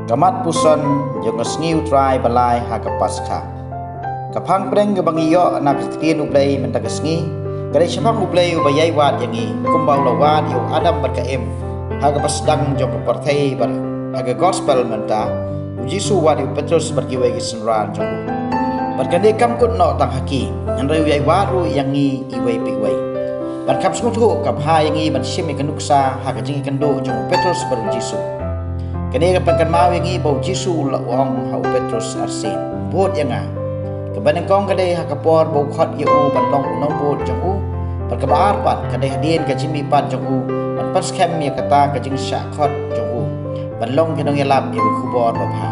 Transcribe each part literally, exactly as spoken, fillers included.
Ka mat puson jong ka sngi U Trai ba lai ha ka Paskha. Ka phang pdeng kaba ngi ïoh na ka ktien U Blei mynta ka sngi ka dei shaphang U Blei uba ïai wad ïa ngi, kumba u la wad ïa u Adam bad ka Im ha kaba sdang jong ka pyrthei, bad ha ka gospel mynta U Jisu u wad ïa u Petrus bad kiwei ki synran jong u. Bad kane kam kut noh tang ha ki, hynrei u ïai wad ruh ïa ngi iwei pa iwei. Bad kam sngewthuh ka bha ïa ngi ban shim ïa ka nuksa ha ka jingïakynduh jong u Petrus bad U Jisu. Kane ka pynkynmaw ïa ngi ba U Jisu u la ong ha u Petrus arsien, "Bud ïa nga." Kaba nyngkong ka dei ha ka por ba u khot ïa u ban long u nongbud jong u. Bad kaba ar pat ka dei hadien ka jingmihpat jong u ban pynskhem ïa kata ka jingshah khot jong u ban long ki nongïalap ïa ka khubor babha.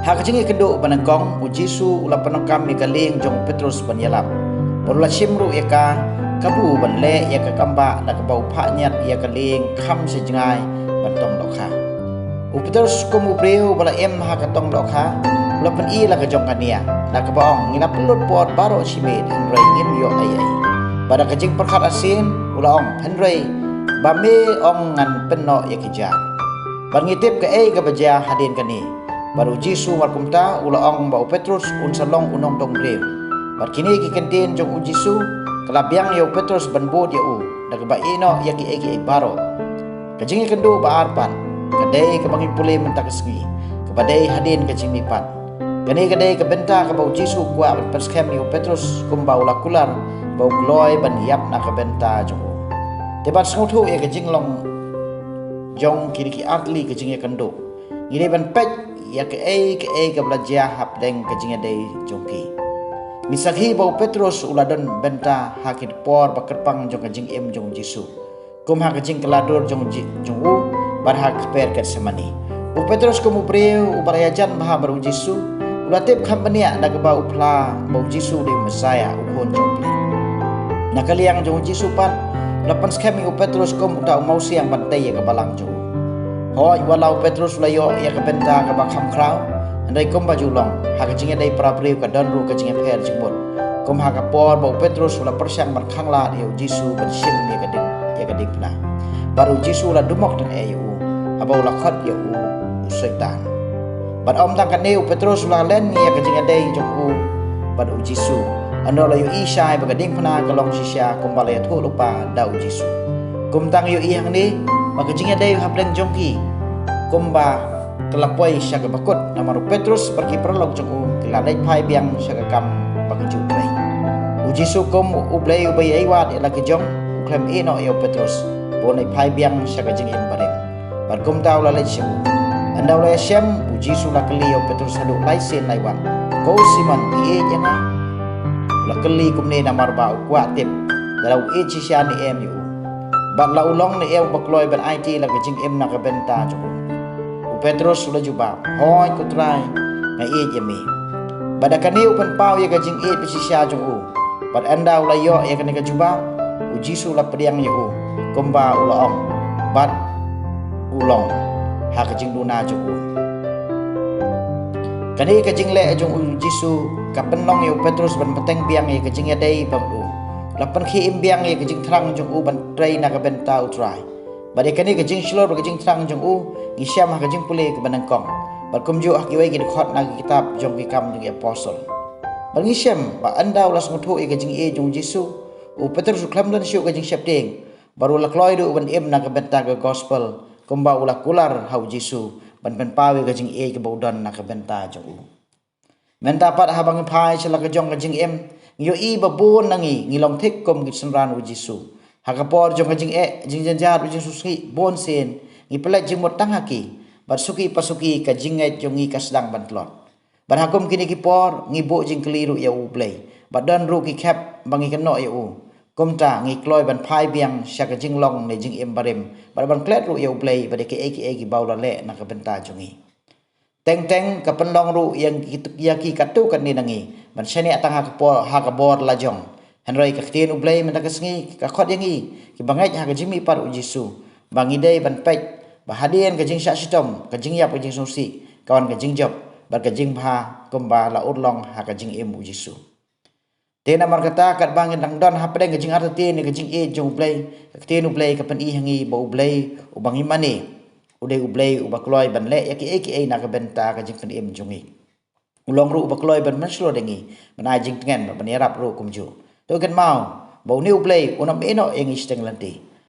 Ha ka jingïakynduh ba nyngkong, U Jisu u la pyndonkam ïa ka lieng jong u Petrus ban ïalap. Bad u la shim ruh ïa ka kabu ban leh ïa ka kambah da kaba u phah ñiat ïa ka lieng kham sha jngai ban tong dohkha. U Petrus kum u briew ba la im ha ka tong dohkha u la pyni la ka jong ka nia da kaba ong, "Ngi la pynlut por baroh shimiet hynrei ngim ïoh ei ei." Bad da ka jingpyrkhat arsien u la ong, "Hynrei ba me ong ngan pynnoh ïa ki jar. Bad ngi tip kaei kaba jia hadien kane." Bad U Jisu mar kumta u la ong ba u Petrus un sa long u nongdong briew. Bad kine ki kyntien jong U Jisu ka la biang ïa u Petrus ban bud ïa u da kaba ïehnoh ïa kiei kiei baroh. Ka jingïakynduh ba ar pat ka dei kaba ngi pule mynta ka sngi, kaba dei hadien ka jingmihpat. Kane ka dei ka bynta kaba U Jisu u kwah ban pynskhem ïa u Petrus kumba u la kular ba u kloi ban ïap na ka bynta jong u. Te ban sngewthuh ïa ka jinglong jong kine ki artylli ka jingïakynduh, ngi dei ban peit ïa kaei kaei kaba la jia hapdeng ka jingïadei jong ki. Ngi sakhi ba u Petrus u la don bynta ha ki por ba kyrpang jong ka jingim jong U Jisu, kum ha ka jingkylla dur jong u, bad ha ka kper Getsemani. U Petrus kum u briew uba la ïajan bha bad U Jisu u la tip kham bniah da kaba u phla ba U Jisu u dei u Messaïah, u Khun jong U Blei. Na ka liang jong U Jisu pat u la pynskhem ïa u Petrus kum uta u mawsiang ban tei ïa ka balang jong u. Hooid, wat la u Petrus u la ïoh ïa ka bynta kaba kham khraw, hynrei kumba ju long, ha ka jingïadei para briew ka don ruh ka jingïapher jingmut. Kum ha ka por ba u Petrus u la pyrshang ban khanglad ïa U Jisu ban shim ïa ka dieng, ïa ka diengphna. Bad U Jisu u la dumok tyngeh ïa u haba u la khot ïa u u Soitan. Bad ym tang katne, u Petrus u la len ïa ka jingïadei jong u bad U Jisu, ynda u la ïohi shai ba ka diengphna ka long shisha kumba la ïathuh lypa da U Jisu. Kumta ngi ïohi hangne ba ka jingïadei hapdeng jong ki kumba ka la poi sha kaba kut, namar u Petrus bad ki paralok jong u ki la leit phai biang sha ka kam ba ka ju trei. U Jisu kum U Blei uba ïai wad ïa la ki jong u khlem ïehnoh ïa u Petrus ba un leit phai biang sha ka jingim barim. Bad kumta u la leit sha u. Ynda u la ïashem, U Jisu u la kylli ïa u Petrus haduh lai sien lai wan, "Ko Simon, phi ïeit ïa nga?" U la kylli kumne namar ba u kwah tip lada u ïeit shisha ne em ïa u, bad la u long ne em uba kloi ban aiti la ka jingim na ka bynta jong u. U Petrus u la jubab, "Hooid ko Trai, nga ïeit ïa me." Bad da kane u pynpaw ïa ka jingïeit ba shisha jong u. Bad ynda u la ïoh ïa kane ka jubab, U Jisu u la pdiang ïa u kumba u la ong, bad u long ha ka jingduna jong u. Kane ka jingleh jong U Jisu ka pynlong ïa u Petrus ban bteng biang ïa ka jingïadei bad u. La pynkhie im biang ïa ka jingthrang jong u ban trei na ka bynta U Trai. Bad ïa kane ka jingshlur bad ka jingthrang jong u ngi shem ha ka jingpule kaba nyngkong, bad kumjuh ha kiwei ki dkhot na ki kitab jong ki Kam jong ki Apostol. Bad ngi shem ba ynda u la sngewthuh ïa ka jingïeit jong U Jisu, u Petrus u khlem don shuh ka jingsheptieng, bad u la kloi ruh ban im na ka bynta ka gospel kumba u la kular ha U Jisu ban pynpaw ïa ka jingïeit kaba u don na ka bynta jong u. Mynta pat haba ngi phai sha la ka jong ka jingim, ngi ïohi ba bun na ngi ngi long thik kum ki synran U Jisu. Ha ka por jong ka jingeh, jingjynjar bad jingsngewsih, bun sien ngi pynleit jingmut tang ha ki, bad suki pa suki ka jingngeit jong ngi ka sdang ban tlot. Bad ha kum kine ki por ngi buh jingkylli ruh ïa U Blei, bad don ruh ki khep ba ngi kynnoh ïa u. Kumta ngi kloi ban phai biang sha ka jinglong ne jingim barim, bad ban klet ruh ïa U Blei bad ïa kiei kiei kiba u la leh na ka bynta jong ngi. Teng teng ka pynlong ruh ïa ki, ïa ki katto katne na ngi ban shaniah tang ha ka por, ha ka bor la jong. Hynrei ka ktien U Blei mynta ka sngi ka khot ïa ngi kiba ngeit ha ka jingmihpat U Jisu ba ngi dei ban peit ba hadien ka jingshah shitom, ka jingïap, ka jingsngewsih, ka wan ka jingjop bad ka jingbha kumba la urlong ha ka jingim U Jisu. Te namar kata, katba ngi dang don hapdeng ka jingartatien ïa ka jingïeit jong U Blei, ka ktien U Blei ka pyni ha ngi ba U Blei uba ngi mane u dei u Blei uba kloi ban leh ïa kiei kiei na ka bynta ka jingpynim jong ngi. U long ruh uba kloi ban mynshlur ïa ngi, ban ai jingtngen, ban ïarap ruh kumjuh. To kynmaw ba une u Blei un ym ïehnoh ïa ngi shiteng lynti.